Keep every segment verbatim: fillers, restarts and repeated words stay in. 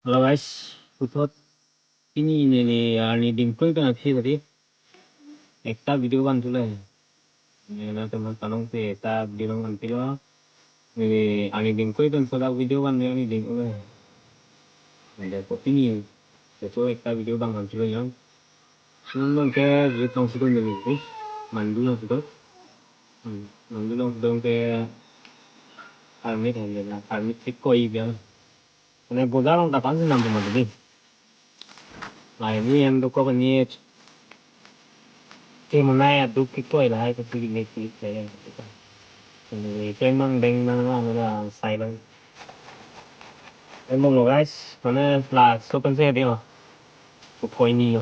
Hello guys, puthot pini neli arni dingkoi pen aphi tadi ekta video van thulo. Neli nangtum aphan panong si ekta video nangvan thulo. Neli arni dingkoi pen sodak video van neli dingkoi. Neli ko pini, ko ekta video nangvan thulo yo. Nang ke rit along si do neli, Mandu along si do. Hmm, Mandu along si do ke army thang na, army si koi biang. Mane bojar along ta pan si nam puma tadi. Lahai ni em dokok ni. Te monai aduk kikoi lahai ke si ne si ke. Ni klemang dengmang la sai lang. Em mong lo guys, mane laso pen si dei ho. Kikoi ni yo.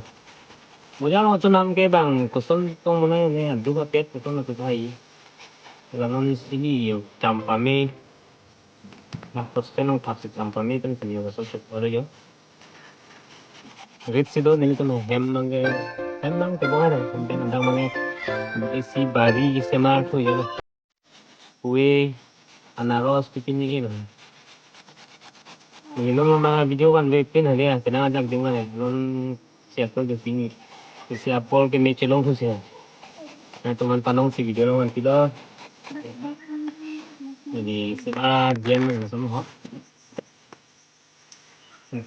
Bojar along chonam ke bang koson tong monai ne aduk apet koson la tu hai. La non si ni yo cham pame. Nah, terus kan nang thak si cham pame kan kini yo koson chot ore yo. Rit si do nelitum hem nang ke, hem nang ke bor hem pen dang mane isi bari isi mar tu yo. Kue, anaros pipini ke bang. Neli non ma video kan ve pin hale ya, tenang ajak ding mane. Non siap tu pini. Isi apor ke me chelong tu siap. Nangtum aphan panong si video nangvan thulo. Jadi sila jam na som ho.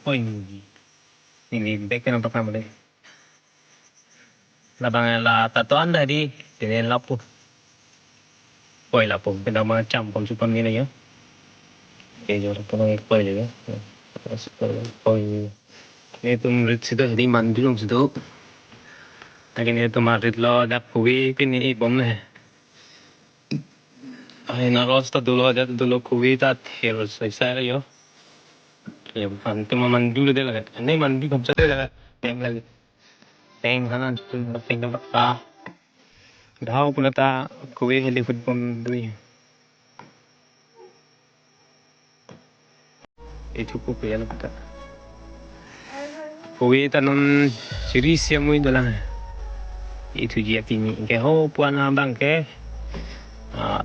Koi ni. Neli bag pen nangpakam dei. Labang la tato anda di, tene lapu. Koi lapu, pen dang ma cham pon chupon ni yo. Ke jo lapu nang koi le yo. Koi. Nelitum rit si do, di Mandu along si do. Lake nelitum arit lo dak kue pini bom le. Ai anaros ta dolo, ajat dolo, kue ta ther sai sai yo. Ya, antum Mandu le dei la. Ane Mandu kam sa dei la. Peng lagi. Peng hanan tu peng ka baka. Dhau pula ta kue heli football dui. Ithu ko kue lo ta. Kue ta non siri sia mui dolang. Ithu ji apini ke ho puan abang ke. Ah,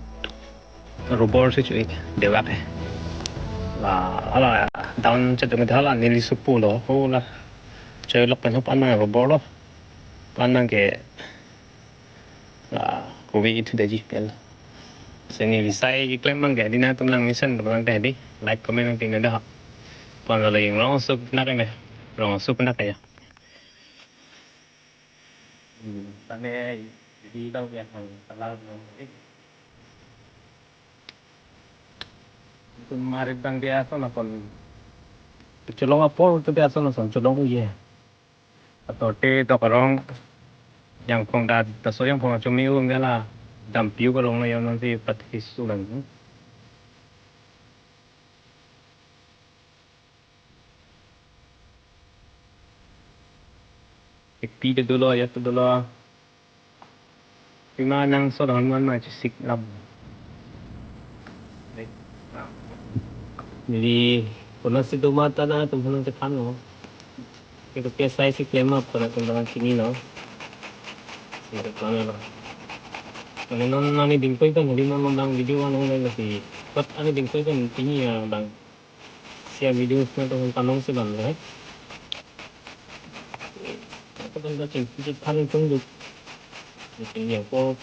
robor si chui dewak eh. La, ala down chedong dhala neli supu lo. Ho la. Choi lok pen ho pan abang robor lo. Pan abang ke la kue ithu daji pel. Si neli sai keklem abang ke di nangtum lang mesen abang ke di like comment nangtum dah. Pan la yang rong sup nak ne. Rong sup nak ya. Hmm, tane di tau ya kan salah no. Itu marit bang dia apa nakon. Cholong apor tu dia asal nason cholong uye. Atau te tok arong yang pong da, da so yang pong cumi um dia la. Dampiu kalong na yon nanti pat hisu lang. Ekpi te dolo, ya te dolo. Pima nang so dong man ma chisik lam. Jadi, puna si doma ta nangtum puna si pan lo. Kita pia sai si klem up puna tum puna chini lo. Kita puna lo. Mane non nani dingkoi kan, jadi non nang video kan, non lagi. Kot ani dingkoi kan chini ya bang. Sia video na to panong si bang, eh. Ako bang da ching, ching pan tung duk. Ching ya ko.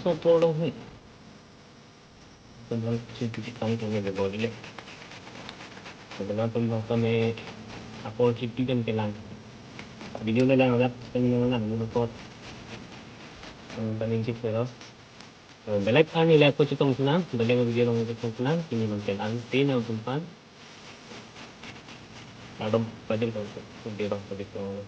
So to lo he. Kan bang ching ching pan tung ya bo le. Kan bang kan me ako ching ching kan kelang. Video kelang dak kan kelang ni ko. Kan ching ching lo. Belek ani le ko chetong sinang, belek video along chetong sinang, pini abang ke la-an te nangtum aphan. Kardom, pajir kardom, pajir kardom.